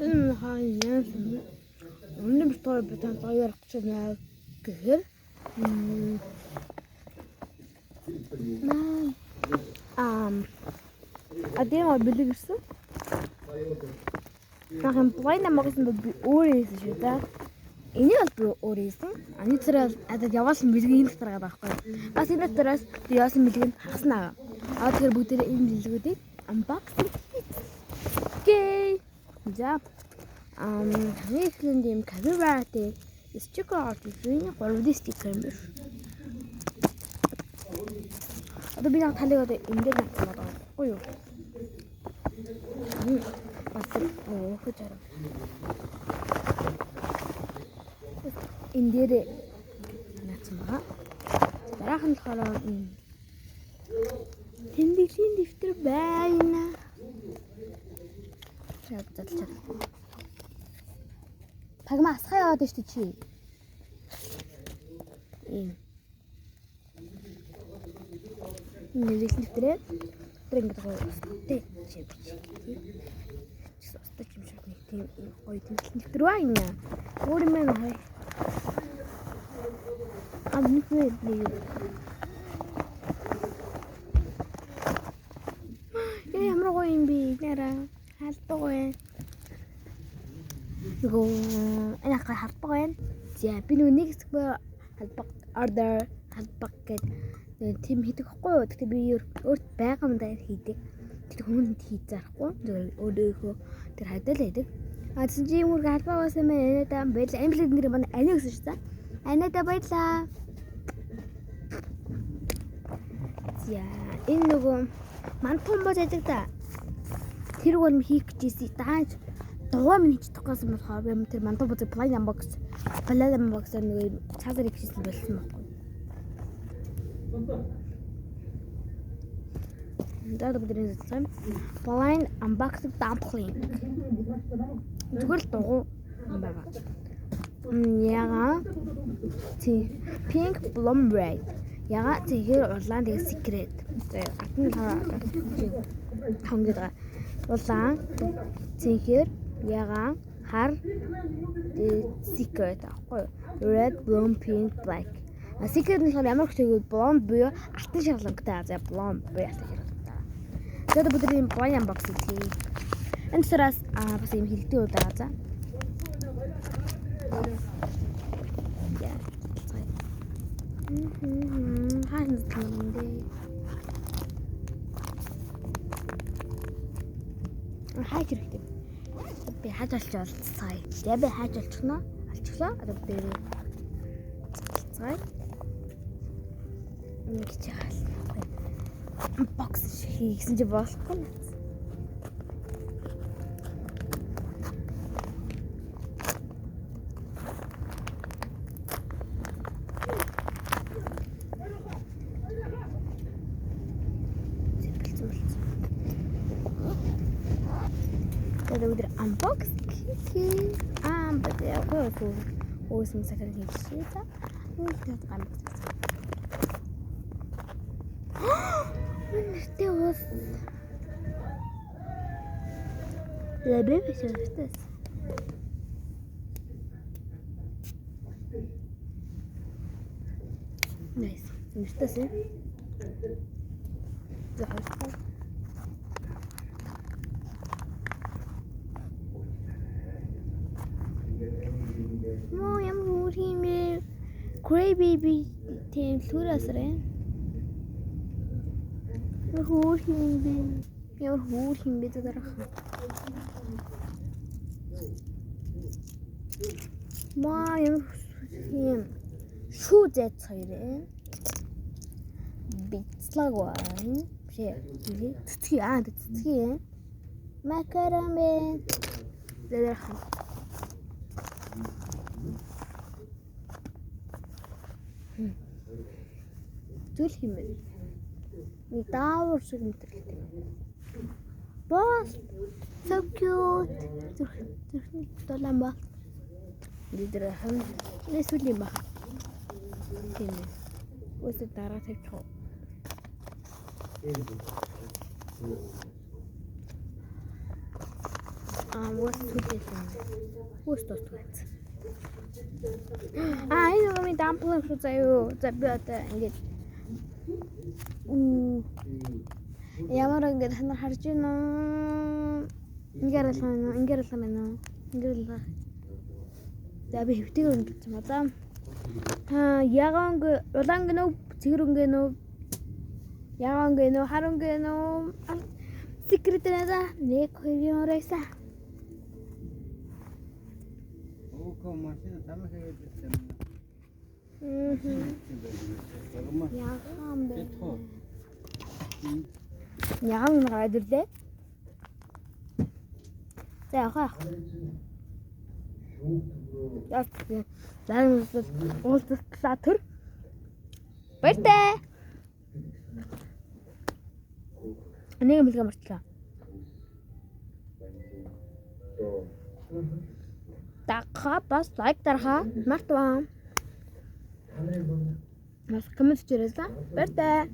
Энэ хаа яасан бэ? Өмнө нь битгой би тань ярих гэж байна гэхээр ам адема бэлэг ирсэн. Нахан плайн амгасан би өөрөө хийсэн шүү дээ. Энийг бол би өөрөө хийсэн. Аны царай надад явуулсан бэлэг энэ дотор байгаа байхгүй. Бас энэ дотроос би явуулсан бэлгийг нь хагасна аа. Аа тэгэхээр бүгдээрээ энэ бэлгүүдийг unboxing хийцгээе. За хамгийн эхлэнд ийм капибаратай стикер орж ирсэн. 3D стикер юм биш. Одоо би нэг талыг одоо энэ дээр тавьсан байгаа байхгүй юу? Бас өөхөж арга. Энэ дээр наацсан байгаа. Дараах нь болохоор тэмдэглэлийн дэвтэр байна. Задлаа. Пагма асхаа яваад шүү чи. Ийм. Нэрэлэн дэвтрээ. Тэр ингээд гоё устай чим бичиг. Устай чим шиг нэг тийм гоё тэмдэглэлийн дэвтэр байна. Өөр юм байна хай. А нэг нэг. Ямар гоё юм бэ? Нэрэ халбаг байна. Нөгөө энэ хаа халбаг байна. За би нөгөө нэг хэсэг халбаг order халбаг гэдэг нэг тийм хийдэг байхгүй юу? Гэхдээ би өөрт байгаа юм даа хийдэг. Тэр хүмүүнд хийж зарахгүй. Зүгээр өөрөөхөө тэр хадал хийдэг. А тэгсэн чи юм бүр халбаг байсан юм байна. Анада баярлаа. Амблиг нэр манай ани гэсэн шүү дээ. Анада баярлаа. За энэ нөгөө мантун бож яадаг да. Тэр бол хийх гэж ийсэн. Даанч дугаа минь хийж чадахгүйсэн болохоор би тэр мантун бозыг blind unbox blind unbox-аар нөгөө цаазаар хийжсэн болсон байхгүй. За бидний үзсэн. Blind unboxing dumpling. Зүгээр л дугуй юм байгаа. Яга тий pink plum red. Яга тэгэхээр улаан тэгээ secret. За гадна нь хоног байгаа. Улаан цэнхэр ягаан хар secret аахгүй юу? Red, blue, pink, black. А secret нь болохоор ямар их тэгээд blonde буюу алтан шарлангтай. За blonde буюу алтан шарлангтай. За бид нар ийм blind unboxing хийе. Энэ дотроос бас ийм хилдэг үйл байгаа за. Хаана юм бэ? Хайж хэрэгтэй. Би хаж олж олцгаая. За би хаж олчихно. Олчихлоо. Одоо би олцгаая. Ингэж яхал. Unbox хийсэн чи болохгүй нэ. Тэгээд өдөр unbox хийх. Аа бэлээ. Өөсөн сахар хийчихье. За. Тэгээд unbox. Нэртэй уус. Лэбэ биш үү? Nice. Нэртэйсэн. За хоёр. Моо ямар хөөрхөн юм бэ? Cray baby тийм лүр асраа. Ямар хөөрхөн юм бэ? Ямар хөөрхөн юм бэ дараах. Маа ямар юм шүү зайц хоёр ээ. Бицлаг байна. Биш ээ. Цэцгий аа цэцгий ээ. Макарон бэ. Дараах. Зүйл юм бэ? Нэг даавар шиг мэдрэлтэй юм. Боос so cute. Зүрхний дулаан ба. Бид нар хан эсвэл юм ба. Тийм ээ. Үсэ дараа тавьчих уу? Аа, уус сүлээ. Уус дуустгүй. Аа, энэ нөгөө миний dumpling шүү заяа. За, би одоо ингээд ямар ингээд та нар харж байна уу? Ингээд алах байна уу? Ингээд алах байна уу? Ингээд алах. За, би хэвтэйгээр өнгөрсөн ба. За. Аа, ягаан өнгө, улаан гэнэ үү? Цэгэр өнгө нөө? Ягаан өнгө нөө? Хар өнгө нөө? Secret нэ. 1 2 3. Өөхөө машин тамхи хийгээд ирсэн юм. Ягаан бэ? Ягаан гараад ирлээ. За, явах. Яг дараа уулзлаа төр. Баяртай. Нэг юм хэлгээ мартлаа. Дагахаа бас like дарахаа мартваа. Бас comment хийрээсэ. Баяртай.